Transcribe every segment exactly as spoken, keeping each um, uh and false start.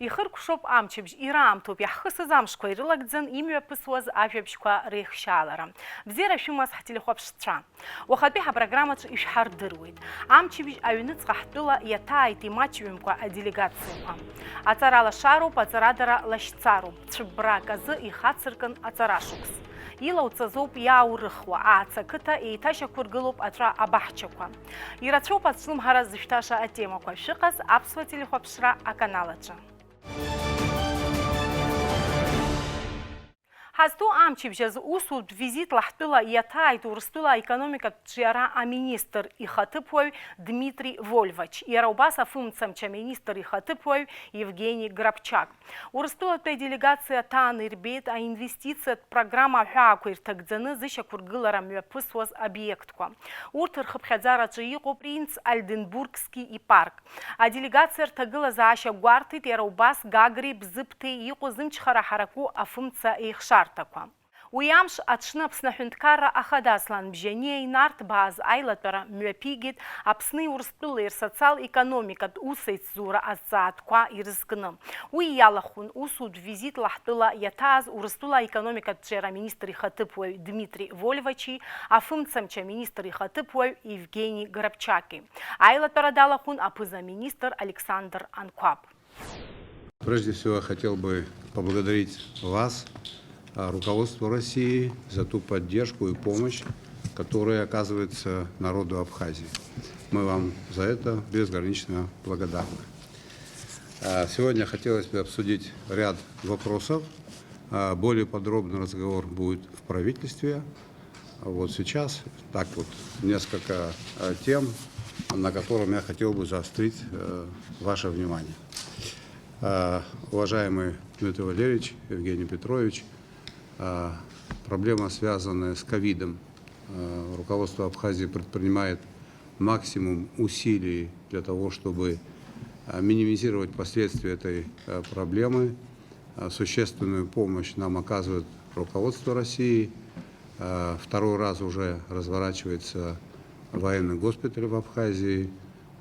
Ихыркәшоуп амчыбжь, ираамҭоуп иаҳхысыз амшқәа ирылагӡан имҩаԥысуаз ажәабжьқәа реихшьаалара. Бзиара шәымаз ҳтелехәаԥшцәа! Уахатәи ҳапрограммаҿы ишәҳардыруеит. Амчыбжь аҩныҵҟа ҳтәыла иаҭааит имаҷҩымкәа аделегациақәа. Аҵара лашароуп, аҵарадара лашьцароуп. Цәыббрак азы ихацыркын аҵарашықәс. Илауҵазоуп иааурыхуа, Аац ақыҭа еиҭашьақәыргылоуп аҵәа абаҳчақәа. Ирацәоуп ацәлымҳара зышәҭаша атемақәа. Шәыҟаз Аԥсуа телехәаԥшра аканал аҿы. Ҳазҭоу амчыбжь азы усутә визитла ҳтәыла иаҭааит Урыстәыла аекономикатә ҿиара аминистр ихаҭыԥуаҩ Дмитри Вольвач, иара убас афымцамч аминистр ихаҭыԥуаҩ Евгени Грабчак. Урыстәылатәи аделегациа аҭааны ирбеит аинвестициатә программа аҳәаақәа ирҭагӡаны зышьақәыргылара мҩаԥысуаз обиектқәа. Урҭ рхыԥхьаӡараҿы иҟоуп Принц Ольденбургски ипарк. Аделегациа рҭагылазаашьа гәарҭеит иара убас Гагреи Бзыԥҭеи иҟоу зымчхара ҳараку афымца еихшарҭақәа. Уи амш аҽны Аԥсны Аҳәынҭқарра Ахада Аслан Бжьаниа инарҭбааз аилатәара мҩаԥигеит Аԥсни Урыстәылеи рсоциал-економикатә усеицзура азҵаатәқәа ирызкны. Уи иалахәын усутә визитла ҳтәыла иаҭааз Урыстәыла аекономикатә ҿиара аминистр ихаҭыԥуаҩ Дмитри Вольвачи, афымцамч аминистр ихаҭыԥуаҩ Евгени Грабчаки. Аилатәара далахәын аԥыза-министр Александр Анқәаб. Прежде всего, я хотел бы поблагодарить вас, а, руководство России, за ту поддержку и помощь, которая оказывается народу Абхазии. Мы вам за это безгранично благодарны. А, сегодня хотелось бы обсудить ряд вопросов. А, более подробный разговор будет в правительстве. Вот сейчас так вот несколько, э, тем, на котором я хотел бы заострить, э, ваше внимание. Э, уважаемый Дмитрий Валерьевич, Евгений Петрович, э, проблема, связанная с ковидом. Э, руководство Абхазии предпринимает максимум усилий для того, чтобы, э, минимизировать последствия этой, э, проблемы. Э, существенную помощь нам оказывает руководство России. Э, второй раз уже разворачивается военный госпиталь в Абхазии.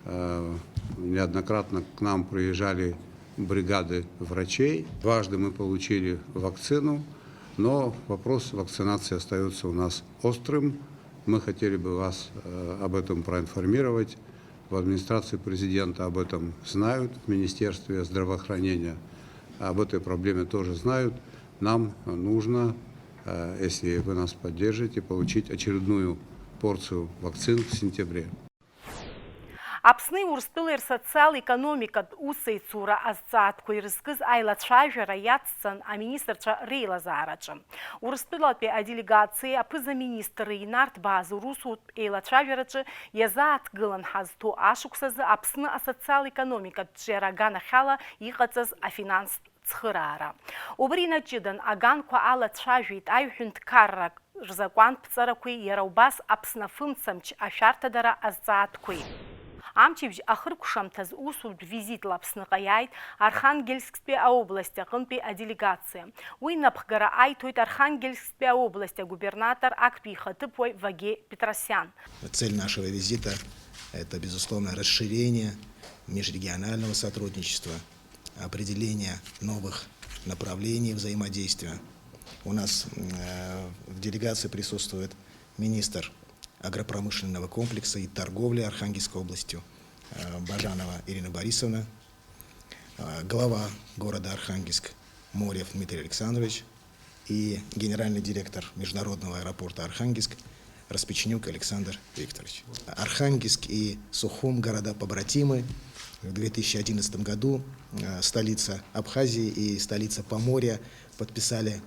Э, неоднократно к нам приезжали бригады врачей. Дважды мы получили вакцину, но вопрос вакцинации остаётся у нас острым. Мы хотели бы вас, э, об этом проинформировать. В администрации президента об этом знают, в Министерстве здравоохранения об этой проблеме тоже знают. Нам нужно, э, если вы нас поддержите, получить очередную порцию вакцин в сентябре. Аԥсни Урыстәылеи рсоциал-економикатә усеицура азҵаатәқәа ирызкыз аилацәажәара иацҵан аминистрцәа реилазаараҿы. Урыстәылатәи аделегациеи аԥыза-министри инарҭбааз урусутә еилацәажәараҿы иазааҭгылан ҳазҭоу ашықәс азы Аԥсны асоциал-економикатә ҿиара аганахьала иҟаҵаз афинанстә цхыраара. Убри инаҷыдан аганқәа алацәажәеит аҩ-ҳәынҭқаррак рзакәанԥҵарақәеи иара убас Аԥсны афымцамч ашәарҭадара азҵаатәқәеи. Амчыбжь ахыркәшамҭаз усутә визитла Аԥсныҟа иааит Архангельсктәи аобласть аҟынтәи аделегациа. Уи напхгара аиҭоит Архангельсктәи аобласть агубернатор актәи ихаҭыԥуаҩ Ваге Петросиан. Цель нашего визита — это, безусловно, расширение межрегионального сотрудничества, определение новых направлений взаимодействия. У нас, э, в делегации присутствует министр агропромышленного комплекса и торговли Архангельской областью, э, Бажанова Ирина Борисовна, э, глава города Архангельск Морев Дмитрий Александрович и генеральный директор международного аэропорта Архангельск Распеченюк Александр Викторович. Архангельск и Сухум — города-побратимы. В две тысячи одиннадцатом году, э, столица Абхазии и столица Поморья подписали,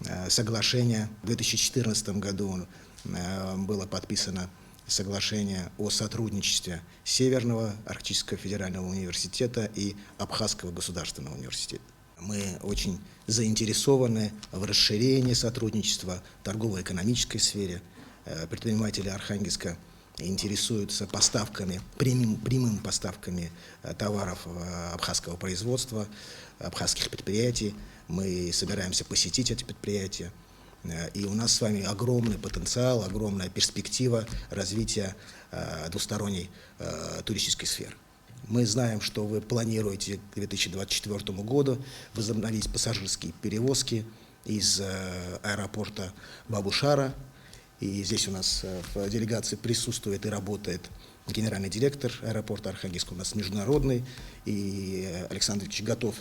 э, соглашение. В две тысячи четырнадцатом году, э, было подписано соглашение о сотрудничестве Северного Арктического федерального университета и Абхазского государственного университета. Мы очень заинтересованы в расширении сотрудничества в торгово-экономической сфере. Э, предприниматели Архангельска интересуются поставками, прямым, прямым поставками, э, товаров, э, абхазского производства, абхазских предприятий. Мы собираемся посетить эти предприятия. Э, и у нас с вами огромный потенциал, огромная перспектива развития, э, двусторонней, э, туристической сферы. Мы знаем, что вы планируете к две тысячи двадцать четвёртому году возобновить пассажирские перевозки из э, аэропорта Бабушара. И здесь у нас э, в делегации присутствует и работает генеральный директор аэропорта Архангельска, у нас международный, и э, Александр Ильич готов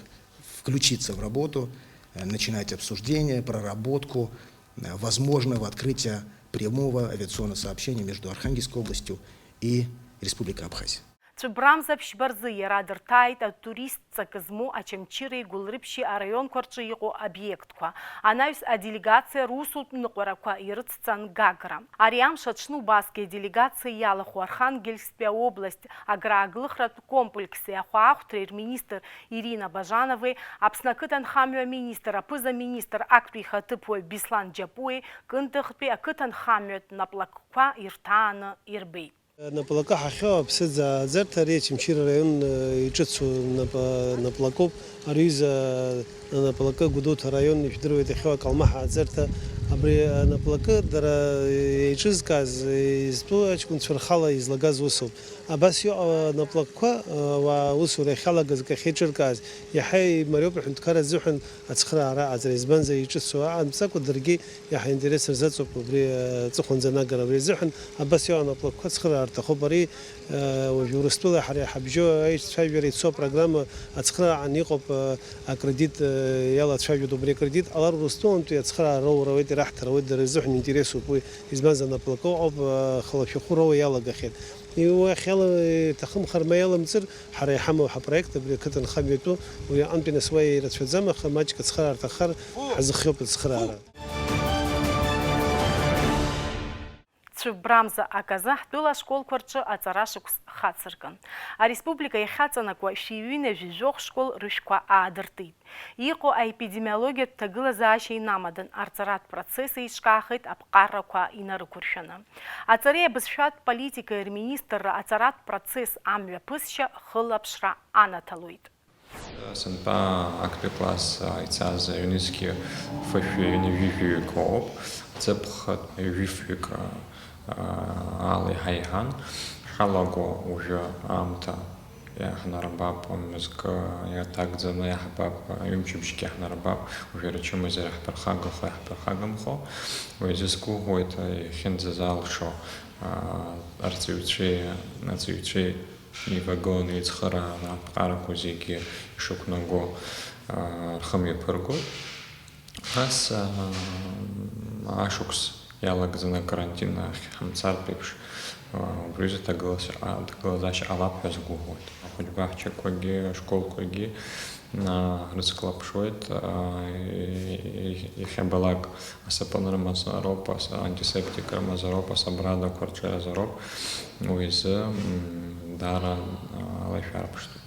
включиться в работу, э, начинать обсуждение, проработку э, возможного открытия прямого авиационного сообщения между Архангельской областью и Республикой Абхазия. Цәыббрамза ԥшьба рзы иара дырҭааит атуристцак змоу Очамчыреи Гәылрыԥшьи араионқәа рҿы иҟоу обиектқәа. Анаҩс аделегациа русутә ныҟәарақәа ирыцҵан Гагра. Ари амш аҽны убасгьы аделегациа иалахәу Архангельскьтәи аобласть аграаглыхратә комплекси ахәаахәҭреи рминистр Ирина Бажановеи, Аԥсны ақыҭанхамҩа аминистр аԥыза-министр актәи ихаҭыԥуаҩ Беслан Џьапуеи Кындыӷтәи ақыҭанхамҩатә наплакқәа ирҭааны ирбеит. Наплакы ҳахьоу аԥсыӡ ааӡарҭа ари Очамчыра араион, э, иҿыцу нап-, наплакуп. Ари аҩыза, э, наплакы Гәдоуҭа араион ижәдыруеит иахьоу акалмаҳа ааӡарҭа. Абри, э, наплакы дара еиҿызкааз, э, изтәу аҷкәынцәа рхала излагаз усуп. Абас иҟоу анаплакқәа, э, ауаа аусура иахьалагаз, иахьеиҿыркааз, иаҳа имариоуп аҳәынҭқарра азыҳәан ацхыраара аҟаҵара, избанзар, иҿыцу аҟамҵакәа, даргьы иаҳа интерес рзаҵоуп убри, э, аҵыхәанӡа анагара. Убри азыҳәан абас иҟоу анаплакқәа ацхыраара рҭахуп. Ари, э, уажә Урыстәылеи ҳареи ҳабжьоу аицәажәара ицо апрограмма ацхыраараан иҟоуп, э, акредит, э, иалацәажәоит. Убри акредит ҟалар Урыстәылантәи ацхыраара роур ауеит, ираҳҭар ауеит, дара рзыҳәан интересуп уи, избанзар, анаплакы ыҟоуп, э, хылашәахәы роуа иалагахьеит. Уи ахьала иҭахымхар ма иаламҵыр, ҳара иҳамоу ҳапроект абри ақыҭанхамҩатәу, уи аҟынтәи нас уа ирацәаӡам, аха маҷк ацхыраара рҭаххар ҳазыхиоуп ацхыраара. Цәыббрамза аказы ҳтәыла ашколқәа рҿы аҵара шықәс хацыркын. Ареспублика иахьаҵанакуа шәи ҩынҩажәи жәохә школ рышәқәа аадыртит. Иҟоу аепидемиологиатә ҭагылазаашьа инамадан арҵаратә процесс еиҿкаахеит аԥҟарақәа инарықәыршәаны. Аҵареи абызшәатә политикеи рминистрра аҵаратә процесс амҩаԥысшьа хылаԥшра анаҭалоит. Сынтәа актәи класс ицаз аҩнызқьи фышәи ҩынҩажәи жәаҩык ауп, ҵыԥх ҩажәи фҩык, аа, ала иҳаиҳан. Ҳалаго уажәы аамҭа иаҳнарбап, мызкы иаҭагӡаны иаҳбап, ҩымчыбжьгьы иаҳнарбап, уажәы ачымазара иаҳԥырхагахо, иаҳԥырхагамхо. Уи азы сгәыӷуеит, иахьынӡазалшо, аа, арҵаҩцәеи, аҵаҩцәеи ивагыланы ицхырааны аԥҟарақәа зегьы ишықәнаго, аа, рхы мҩаԥыргоит. Нас, аа, ашықәс иалагӡаны акарантин ахь ҳамцартә еиԥш, аа, убри азы ҭагылазаашьа, а, ҭагылазаашьа ҟалап ҳәа сгәыӷуеит. Ахәыҷбаҳчақәагьы, ашколқәагьы, аа, ҳрыцклаԥшуеит, аа, и-, и-, иахьабалак асапын рымазароуп, ас-, антисептик рымазароуп, асабрадақәа рҿиаразароуп. Уи азы, м, даара, аа, ала ишәарԥштәуп.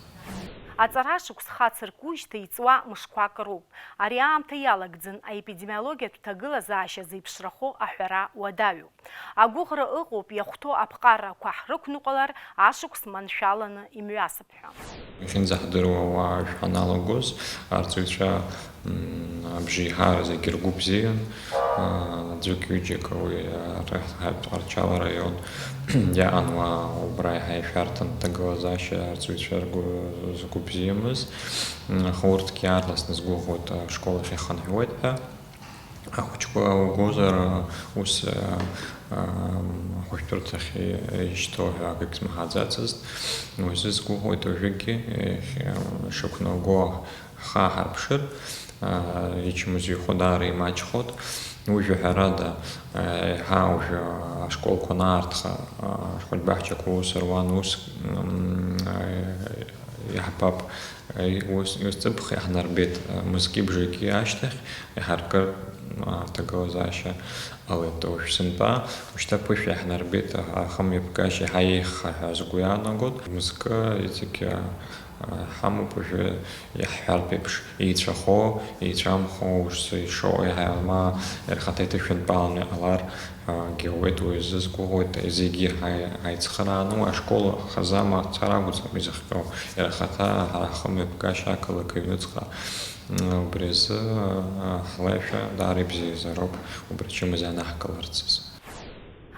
Аҵара шықәс хацыркужьҭеи иҵуа мышқәак роуп. Ари аамҭа иалагӡан аепидемиологиатә ҭагылазаашьа зеиԥшрахо аҳәара уадаҩуп. Агәыӷра ыҟоуп, иахәҭоу аԥҟарақәа ҳрықәныҟәалар, ашықәс маншәаланы имҩасып ҳәа. Иахьынӡаҳдыруа ауаа шәаналагоз, арҵаҩцәа, м, абжеиҳара зегьы ргәы бзиан, а, аӡәык-ҩыџьак уи, а, ра-, ҳаҩ-, Тҟәарчал араион иаан уа убра иаҳа ишәарҭан аҭагылазаашьа арҵаҩцәа ргәы згәы бзиамыз. М, аха урҭгьы аарласны сгәыӷуеит, ашкол ахь ихынҳәуеит ҳәа. Ахәыҷқәа угозар, ус, а, а, ахәышәтәырҭахь ишьҭоу ҳәа акгьы смаҳаӡацызт. Уажәы сгәыӷуеит уажәыгьы, иахь, а, шықәнаго ҳхы ааҳарԥшыр, а, ичмазаҩхо даара имаҷхоит. Уажәы ҳәарада, а, еиҳа уажәы ашколқәа анаартха, а, ашколбаҳчақәа аус руан, ус, м, а, иаҳбап, а, ус, ус ҵыԥх иаҳнарбеит, а, мызки бжаки ашьҭахь иҳаркыр, а, аҭагылазаашьа ҟалеит. Уажә сынтәа, ушьҭа ԥышәа иаҳнарбеит, а, ахымҩаԥгашьа еиҳа еиӷьха ҳәа сгәы иаанагоит. Мызкы иҵегь, а, Ҳамоуп уажәы иаҳҳәартә еиԥш, еицәахо, еицәамхо, ус ишоу, еиҳа ма рхаҭа иҭышәынтәаланы иҟалар, а, гьы ауеит, уи азы сгәыӷуеит, зегьы ҳаи-, ҳаицхырааны, уи ашкол хазы амацара акәӡам изыхҟьо, иара ахаҭа ҳара ҳхымҩаԥгашьа ақалақь аҩныҵҟа, м, убри азы, а, ҳлеишәа даара ибзиазароуп, убри ачымазара анаҳкыларц азы.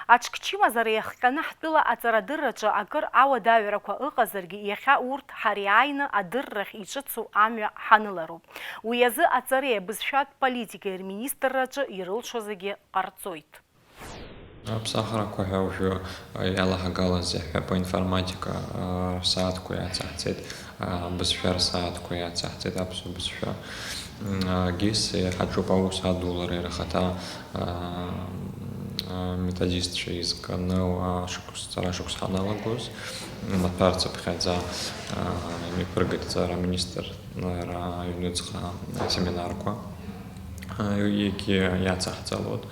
Аҽкчымазара иахҟьаны ҳтәыла аҵарадырраҿы акыр ауадаҩрақәа ыҟазаргьы, иахьа урҭ ҳара иааины адыррахь иҿыцу амҩа ҳанылароуп. Уи азы аҵареи абызшәатә политикеи рминистрраҿы ирылшо зегьы ҟарҵоит. Аԥсахрақәа ҳәа уажәы иалаҳгалаз иаҳҳәап, аинформатика рсааҭқәа иацаҳҵеит, абызшәа рсааҭқәа иацаҳҵеит, аԥсуа бызшәа. Гес иҳаҿуп аус адулара иара ахаҭа методистцәа изканы шықәс, ҵара шықәс ҳаналагоз, маҭәарцыԥхьаӡа имҩаԥыргеит аҵара аминистрра аҩныҵҟа асеминарқәа. Егьи иацаҳҵалоит.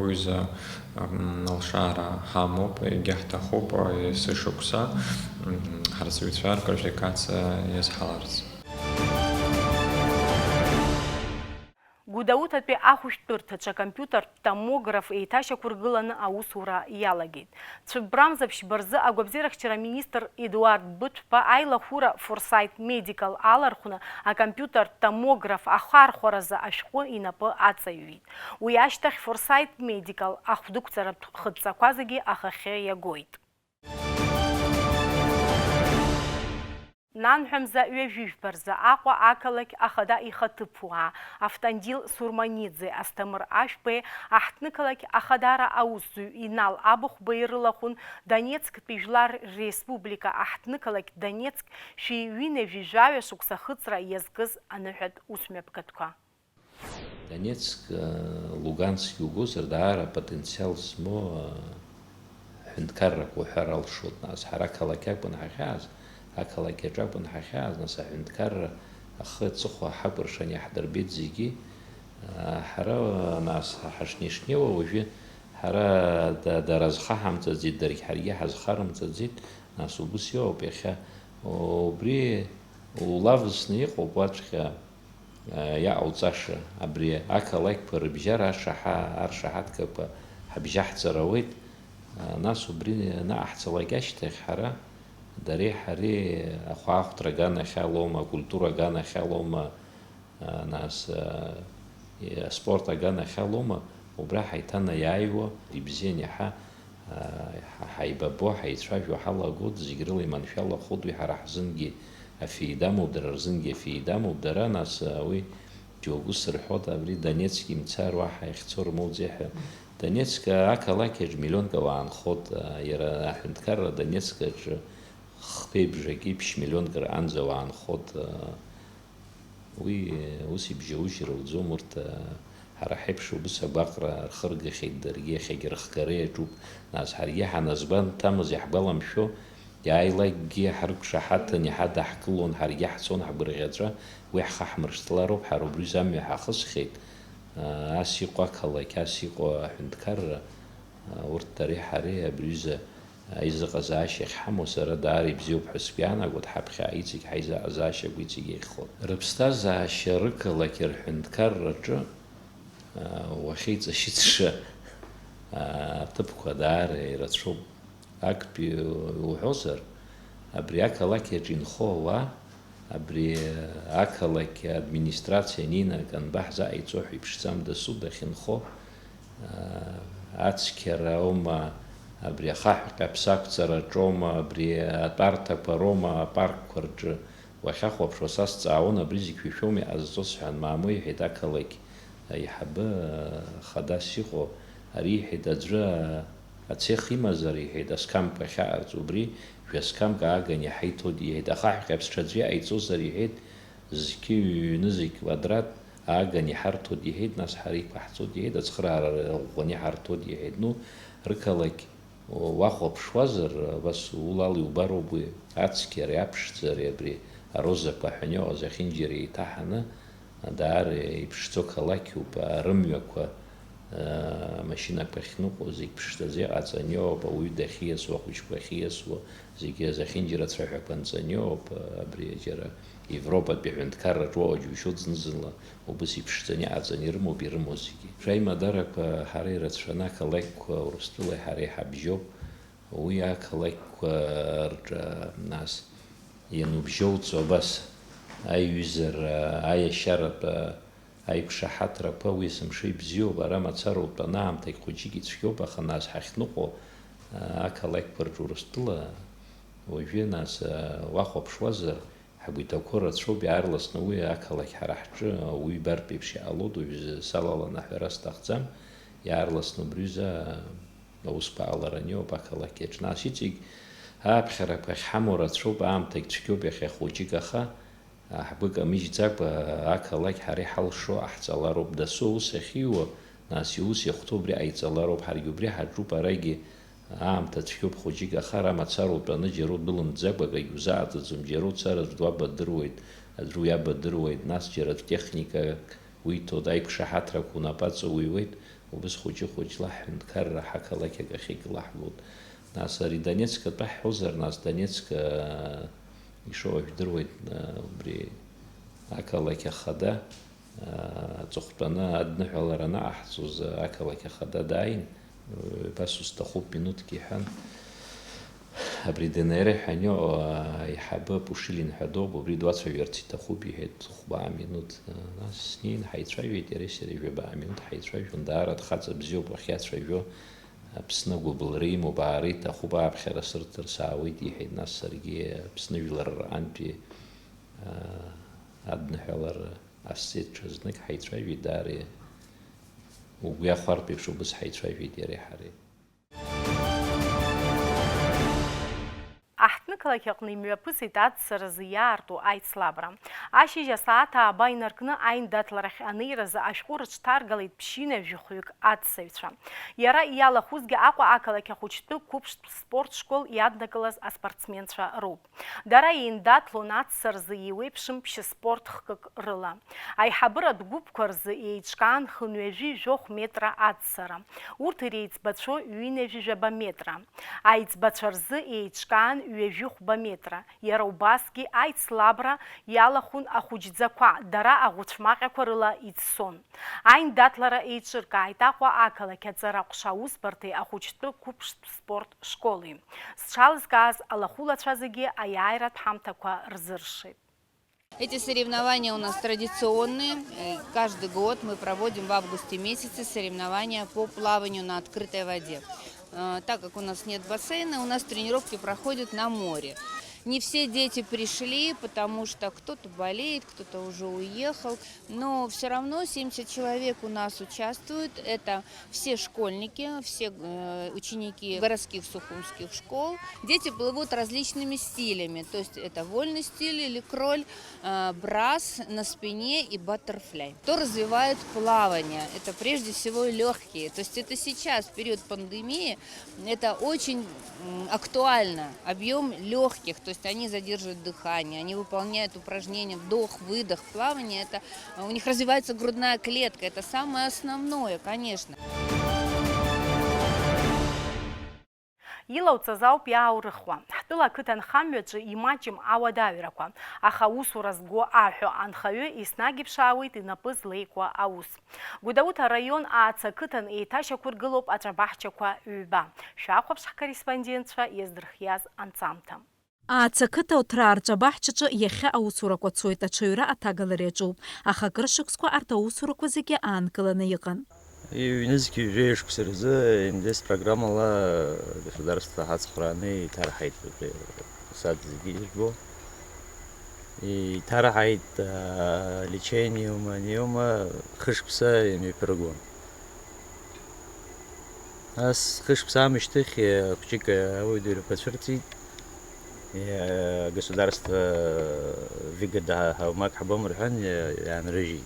Уҩыза алшара ҳамоуп, егьа ҳҭахуп есышықәса ҳарҵаҩцәа рквалификациа иазҳаларц. Гәдоуҭатәи ахәышәтәырҭаҿы акомпиутертә томограф еиҭашьақәыргыланы аусура иалагеит. Цәыббра мза ԥшьба рзы агәабзиарахьчара аминистр Едуард Быҭәба аилахәыра Foresight Medical алархәны акомпиутертә томограф ахархәаразы ашәҟәы инапы аҵаҩит. Уи ашьҭахь Foresight Medical ахәдықәҵаратә хыдҵақәа зегьы ахахьы иагоит. Нанҳәа мза ҩажәи жәба рзы Аҟәа ақалақь ахада ихаҭыԥуаа Автандил Сурманиӡе, Асҭамыр Ашәбеи, аҳҭнықалақь ахадара аусзуҩ Инал Абыхәбеи рылахәын Донецктәи Жәлар Республика аҳҭнықалақь Донецк шәи ҩынҩажәи жәаҩа шықәса ахыҵра иазкыз аныҳәатә усмҩаԥгатәқәа. Донецк, Луганск иугозар, даара апотенциал змоу ҳәынҭқаррак уҳәар алшоит. Нас ҳара ақалақь акәын ҳахьааз, ақалақь аҿы акәын ҳахьааз, нас аҳәынҭқарра ахы аҵыхәа ҳакәыршан иаҳдырбеит зегьы. Ҳара, нас, ҳашнеи-шнеиуа уажәы ҳара да-, дара зхаҳамҵаӡеит, даргь ҳаргьы ҳазхарымҵаӡеит, нас убыс иоуп иахьа. Убри улавсны иҟоуп уаҵәҟьа. Иаҟауҵаша, абри ақалақьқәа рыбжьара ашаҳа-, аршаҳаҭгақәа ҳабжьаҳҵар ауеит. Нас убри анаҟаҳҵалак ашьҭахь ҳара, дареи ҳареи ахәаахәҭра аганахьалоума, акультура аганахьалома, нас аспорт аганахьалоума, убра ҳаиҭанаиааиуа, ибзиан иаҳа ҳа-, ҳаибабо, ҳаицәажәо ҳалагоит, зегь рыла иманшәалахоит уи ҳара ҳзынгьы афеида амоуп, дара рзынгьы афеида амоуп, дара, нас, уи џьоук ус рҳәоит, абри Донецк имцар уаҳа иахьцо рмоуӡеи ҳәа. Донецк ақалақь аҿы миллионк ауаа нхоит, иара аҳәынҭқарра Донецк аҿы хԥеи бжаки ԥшь миллионк рҟынӡа ауаа нхоит, Уи ус ибжьаужьыр ауӡом, урҭ, ҳара ҳеиԥш убыс агәаҟра рхыргахьеит даргьы, иахьагьы рыхгара иаҿуп, нас ҳаргьы ҳаназгәанҭамыз иаҳгәаламшәо, иааилакгьы ҳрықәшаҳаҭын, иҳадаҳкылон, ҳаргьы ҳцон ҳгәырӷьаҵәа, уи ҳхы ҳмыршьҭлароуп, ҳара убри рзы амҩа ҳахысхьеит, ас иҟоу ақалақь, ас иҟоу аҳәынҭқарра, урҭ дареи ҳареи абри аҩыза Аизыҟазаашьа ахьҳамоу сара даара ибзиоуп ҳәа сгәы иаанагоит, ҳаԥхьа иҵегь ҳаизыҟазаашьақәа иҵегь еиӷьхоит. Рыԥсҭазаашьа рықалақь рҳәынҭқарраҿы, аа, уахьеиҵашьыцша, аа, аҭыԥқәа даара ирацәоуп. Актәи уҳәозар, абри ақалақь аҿы инхо ауаа, Абри ақалақь администрациа анинага, анбаҳзааиҵо ҳәа иԥшӡам, дасу дахьынхо, аа, ацқьара аума, абри ахаҳә ҟьаԥса ақәҵараҿоума, абри атәарҭақәа роума, апаркқәа рҿы уахьахәаԥшуа, са сҵаауан, абри зегь шәишәоума иҟазҵо сҳәан, мамоу, иҳәеит ақалақь аиҳабы, хадас иҟоу, ари иҳәеит, аӡәы ацех имазар, иҳәеит, асқамк ахьаҟарҵо, убри жәа-сқамк ааган иҳаиҭоит, иҳәеит, ахаҳә ҟьаԥс ҽаӡәы иҟаиҵозар, иҳәеит, зқьи ҩ-, ҩ-нызқь квадрат ааган иҳарҭоит, иҳәеит, нас ҳара иқәаҳҵоит, иҳәеит, ацхыраара ӷәӷәаны иҳарҭоит, иҳәеит, ну, рықалақь Уахәаԥшуазар, абас улала иубароуп уи, ацқьареи аԥшӡареи абри арозақәа ҳәа иҟаз ахьынџьара еиҭаҳаны, даара иԥшӡоу қалақьуп, рымҩақәа, амашьынақәа ахьныҟәо зегь ԥшӡаӡа иҟаҵаны иҟоуп, ауаҩы дахьиасуа, ахәыҷқәа ахьиасуа, зегьы азахьынџьара ацәаҳәақәа нҵаны иҟоуп, абри џьара Европатәи аҳәынҭқарраҿ уаҟа џьушьоит зны-зынла. Убыс иԥшӡаны иҟаҵаны ирымоуп, ирымоу зегьы. Шәаимадарақәа ҳара ирацәаны ақалақьқәа Урыстәылеи ҳареи ҳабжьоуп. Уи ақалақьқәа рҿы, нас, ианубжьоуҵо абас аиҩызара, аиашьаратә Аиқәшаҳаҭрақәа уи есымша ибзиоуп, ара мацара утәаны аамҭагь хәыҷык ицәгьоуп, аха нас ҳахьныҟәо, аа, ақалақьқәа рҿы Урыстәыла уажәы, нас, аа, уахәаԥшуазар, ҳгәиҭақәа рацәоуп, иаарласны уи ақалақь ҳара ҳҿы ауаҩы ибартә еиԥш иҟалоит, уажәы салаланы аҳәара сҭахӡам, иаарласны убри ҩыза аусқәа ҟалараны иҟоуп ақалақь аҿы. Нас иҵегь аԥхьарақәа ахьҳамоу рацәоуп, аамҭагь цәгьоуп иахьа хәыҷык, аха, Ҳгәы камыжьӡакәа, ақалақь ҳара иҳалшо ҟаҳҵалароуп, дасу аус ахьиуа, нас иус иахәҭоу убри ҟаиҵалароуп, ҳаргьы убри ҳаҿуп, арагьы аамҭа цәгьоуп хәыҷык, аха ара мацара утәаны џьара удәылымҵӡакәа акагь узааӡаӡом, џьара уцаразы уабадыруеит, аӡәы уиабадыруеит, нас џьара техникак уиҭоит, аиқәшаҳаҭрақәа унапаҵаҩуеит, убыс хәыҷы-хәыҷла ҳҳәынҭқарра ҳақалақь акахь икылаҳгоит. Нас ари Донецк атәы ҳҳәозар, нас Донецк, аа, ишоу жәдыруеит, аа, убри ақалақь ахада, аа, аҵыхәтәаны адныҳәалара анаҟаҳҵоз ақалақь ахада дааин, убас усҭахуп минуҭк иҳәан, абри Д Н Р ҳәа аниоу, аа, аиҳабы Пушилин ҳәа доуп, убри дуацәажәарц иҭахуп, иҳәеит, хәбаа минуҭ. Нас снеин ҳаицәажәеит, иареи сареи жәабаа минуҭ ҳаицәажәон, даара дхаҵа бзиоуп уахьиацәажәо. Аԥсны агәыбылра имоуп, аара иҭахуп, ааԥхьара сырҭар саауеит, иҳәеит, нас саргьы Аԥсны жәлар рҟынтәи, аа, адныҳәалара ҟасҵеит, ҽазнык ҳаицәажәеит, даара угәы иахәартә еиԥш убыс ҳаицәажәеит иареи ҳареи. Аҳҭнықалақь аҟны имҩаԥысит аӡсаразы иаарту аицлабра. Ашьыжь асааҭ ааба инаркны аиндаҭларахь анеиразы ашәҟәы рыҽҭаргалеит ԥшьынҩажәи хәҩык аӡсаҩцәа. Иара иалахәызгьы Аҟәа ақалақь ахәыҷтәы қәыԥштә спорт школ иаднакылаз аспортсменцәа роуп. Дара еиндаҭлон аӡсаразы еиуеиԥшым ԥшьыспорт хкык рыла. Аиҳабыратә гәыԥқәа рзы еиҿкаан хынҩажәи жәохә метра аӡсара. Урҭ иреиҵбацәо ҩынҩажәи жәаба метра. Аиҵбацәа рзы еиҿкаан ҩажәи хәба метра. Иара убасгьы аицлабра иалахәын ахәыҷӡақәа, дара аӷәыцәмаҟьақәа рыла иӡсон. Аиндаҭлара еиҿыркааит Аҟәа ақалақь аҵара ҟәша аусбарҭеи ахәыҷтәы қәыԥштә спорт школи. Зҽалызкааз алахәылацәа зегьы аиааиратә ҳамҭақәа рзыршеит. Эти соревнования у нас традиционные. Э, каждый год мы проводим в августе месяце соревнования по плаванию на открытой воде. Э, так как у нас нет бассейна, у нас тренировки проходят на море. Не все дети пришли, потому что кто-то болеет, кто-то уже уехал. Но всё равно семьдесят человек у нас участвуют. Это все школьники, все, э, ученики городских сухумских школ. Дети плывут различными стилями. То есть это вольный стиль или кроль, э, брас на спине и баттерфляй. Кто развивает плавание? Это прежде всего лёгкие. То есть это сейчас, в период пандемии, это очень, м, актуально. Объём лёгких, то есть они задерживают дыхание, они выполняют упражнения вдох-выдох, плавание. Это, э, у них развивается грудная клетка. Это самое основное, конечно. Илауҵаз ауп иааурыхуа. Ҳтәыла ақыҭанхамҩаҿы имаҷым ауадаҩрақәа, аха аусура зго аҳәо анхаҩы еснагь иԥшаауеит инапы злеикуа аус. Гәдоуҭа араион Аацы ақыҭан еиҭашьақәыргылоуп аҿабаҳчақәа ҩба. Шәахәаԥш ҳкорреспондентцәа иаздырхиаз анҵамҭа. Аацы ақыҭа Оҭраа рҿабаҳчаҿы иахьа аусурақәа цоит, аҽаҩра аҭагалара иаҿуп, аха акыр шықәсқәа арҭ аусурақәа зегьы аанкыланы иҟан. Ҩнызқь ҩажәеи шықәса рзы МДС программала государство ҳацхрааны иҭарҳаит, сад зегьы ижәбо. Иҭарҳаит, а, лечениума, аниума, хышықәса имҩаԥыргон. Ас хышықәса аамышьҭахь, э, хәҷык, э, ауадаҩрақәа цәырҵит. Э, государство, э, выгода ҳа-, ҳаумак ҳбом рҳәан, э, иаанрыжьит.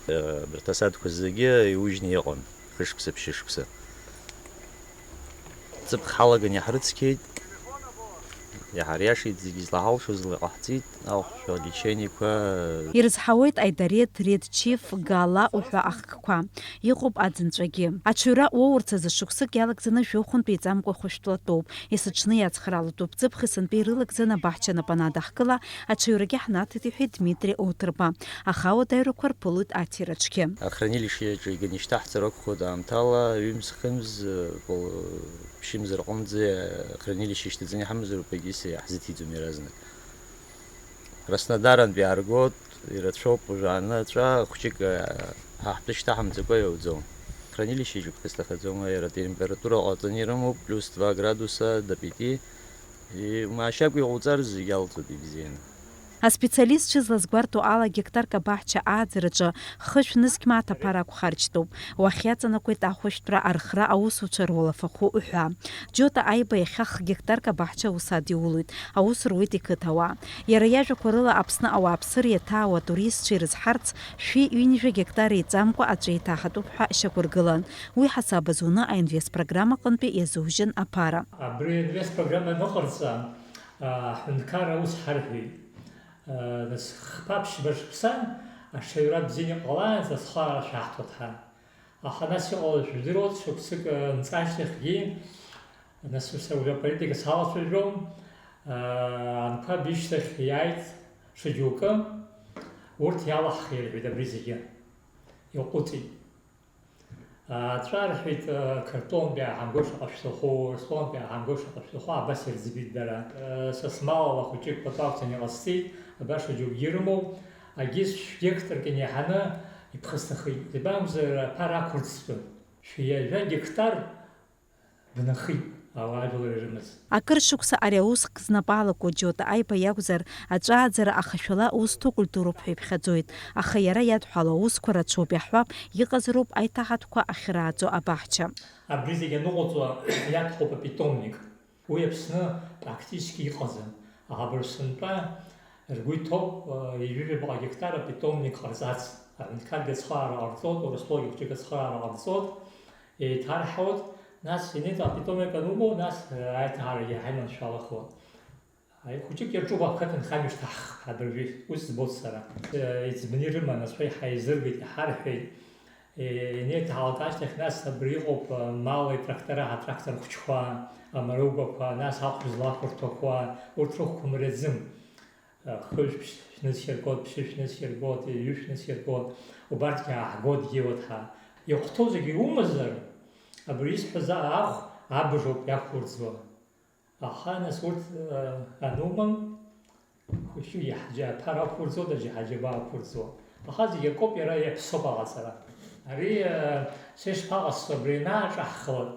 Э, абарҭ асадқәа зегьы иужьны иҟан, хышықәса, ԥшьышықәса. Ҵыԥх ҳалаган иаҳрыцқьеит, иаҳариашеит, зегьы злаҳалшоз лаҟаҳҵеит. Алхшәа лечениеқәа. Ирызҳауеит Аидарет, Ред Чиф, Гала уҳәа ахкқәа. Иҟоуп аӡынҵәагьы. Аҽаҩра уоурц азы шықәсык иалагӡаны жәохәынтә еиҵамкәа хәышәтәла тәоуп. Есыҽны иацхраалатәуп. Ҵыԥх есынтәи ирылагӡаны абаҳча напанаа даҳкыла, аҽаҩрагьы ҳнаҭеит, иҳәеит Дмитри Оуҭырба. Аха ауадаҩрақәа рԥылоит аҭира аҿгьы. Ахранилишье аҿы иганы ишьҭаҳҵар акәхоит аамҭала, ҩымз-хымз, ԥшьымз рҟынӡа ахранилишье ишьҭаҵаны иҳамазароуп, егьыс иаҳзыҭиӡом иаразнак. Краснодарантә иааргоит, Ирацәоуп, уажәааны аҵәа хәҷык, а, ҳа ҳтәы шьҭаҳамҵакәа иауӡом. Хранилище-ҩык ҳәа изҭахаӡом, иара температура ҟаҵаны ирымоуп, плюс два градуса до пяти. И, маашьак иҟауҵар зегь алҵуеит ибзианы. Аспециалистцәа злазгәарҭо ала, гектарк абаҳча ааӡараҿы хышә нызқь мааҭ аԥара ақәхарџьтәуп. Уахьиаҵанакуеит ахәышәтәра архра аусуцәа руалафахәы уҳәа. Џьота Аиба иахьа х-гектарк абаҳча аус адиулоит, аус руеит иқыҭауаа. Иара иажәақәа рыла, Аԥсны ауааԥсыра иаҭаауа атуристцәа ирызҳарц, шәи ҩынҩажәа гектар еиҵамкәа аҵәа еиҭаҳатәуп ҳәа шьақәыргылан. Уи ҳасаб азуны аинвест программаҟынтәи иазужьын аԥара. Абри аинвест программа аныҟарҵа, а, аҳәынҭқарра ус ҳарҳәеит. А, нас хԥа-ԥшьба шықәса аҽаҩра бзианы иҟалаанӡа ацхыраара шәаҳҭоит ҳәа. Аха нас иҟалаз шәдыруеит, шықәсык, а, нҵа ашьҭахьгьы, нас ус ауаҩы аполитика салацәажәом, а, анқәа бишьҭахь иааит шьоукы, урҭ иалаҳхи рҳәеит абри зегьы. Иҟәыҵит. Аҵәа рҳәеит, картонтәи ааҳамго шаҟа шәҭаху, рсолнтәи ааҳамго шаҟа шәҭаху, абас ирӡбеит дара. Са смалала хәыҷык пату ақәҵаны иҟасҵеит, абаша џьоукгьы ирымоуп, агьыс шәгектарк инеиҳаны иԥхасҭахеит. Избан акәзар, аԥара ақәырӡтәын. Шәи жәа гектар бнахит ауаажәлар ирымаз. Акыр шықәса ари ауск знапы алаку Џьота Аиба иакәзар, аҵәааӡара ахашәала аус ҭыкәлтәыроуп ҳәа иԥхьаӡоит, аха иара иадҳәало аусқәа рацәоуп, иаҳҳәап, иҟазароуп аиҭаҳатәқәа ахьрааӡо абаҳча. Абри зегь аныҟаҵо иаҭахуп апитомник. Уи Аԥсны практически иҟаӡам. Аха абыржә сынтәа ргәы иҭоуп, ҩажәаба гектар апитомник ҟарҵарц. Аҳәынҭқаргьы ацхыраара ҟарҵоит, Урыстәылагьы хәҷык ацхыраара ҟарҵоит. Еиҭарҳауеит, нас инеит апитомник анумоу, нас, э, аиҭаҳарагьы ҳаиманшәалахуа. Аи, хәыҷык иаҿуп ақыҭанхамҩа шҭаҳхп, абыржәы ус збоит сара. Э, иӡбаны ирыман, нас уи ҳаизыргеит, иҳарҳәеит. Э, инеиҭаҳалак ашьҭахь, нас абри иҟоуп, э, мали трактораҳа, атрактор хәыҷқәа, амаругақәа, нас ахә злахәырҭақәа, урҭ рыхәқәа мраӡым. Хышә шәнысхьыргоит, ԥшьышә шәнысхьыргоит, ҩышә шәнысхьыргоит, убарҭгьы ааҳгоит, дгьылоит ҳәа. Иахәҭоу зегьы иумазар, абри исҳәаз ахә абжоуп иақәурӡуа. Аха нас урҭ, э, анумам, хәыҷы иаҳ-, аԥара ақәурӡуеит, аџьаҳаџьаба ақәурӡуеит. Аха зегь акоуп, иара иаԥсоуп аҟаҵара. Ари, э, са ишԥаҟасҵо, абри ианааҿаҳхлак,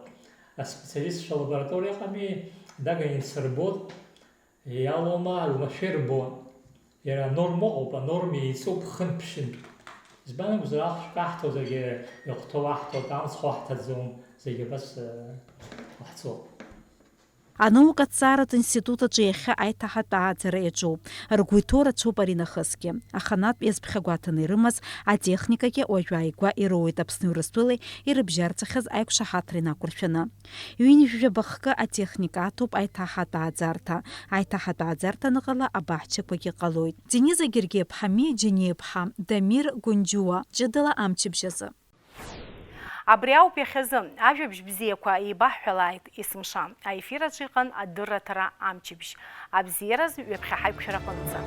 аспециалистцәа алабораториа ыҟами, даганы инсырбоит. Иалоума, иумашәа ирбо, иара анорма ыҟоуп, анорма еиҵоуп хынтә-ԥшьынтә. Избан акәзар, ахәшә каҳҭозаргьы, иахәҭоу аҳҭоит, амцхә аҳҭаӡом, зегь абас, э, ҟаҳҵоит. Анаукатә ҭҵааратә институт аҿы иахьа аиҭаҳатә ааӡара иаҿуп. Ргәы иҭоу рацәоуп аринахысгьы. Аханатә иазԥхьагәаҭаны ирымаз атехникагьы уажәы ааигәа ироуеит Аԥсни Урыстәылеи ирыбжьарҵахьаз аиқәшаҳаҭра инақәыршәаны. Ҩынҩажәаба хкы атехника аҭоуп аиҭаҳатә ааӡарҭа. Аиҭаҳатә ааӡарҭа аныҟала абаҳчақәагьы ҟалоит. Дениза Гергиаԥҳами Џьениаԥҳа Дамир Гәынџьуа ҷыдала амчыбжь азы. Абри ауп иахьазы. Ажәабжь бзиақәа еибаҳҳәалааит есымша. Аефир аҿы иҟан адырраҭара амчыбжь. Абзиараз ҩаԥхьа ҳаиқәшәараҟынӡа.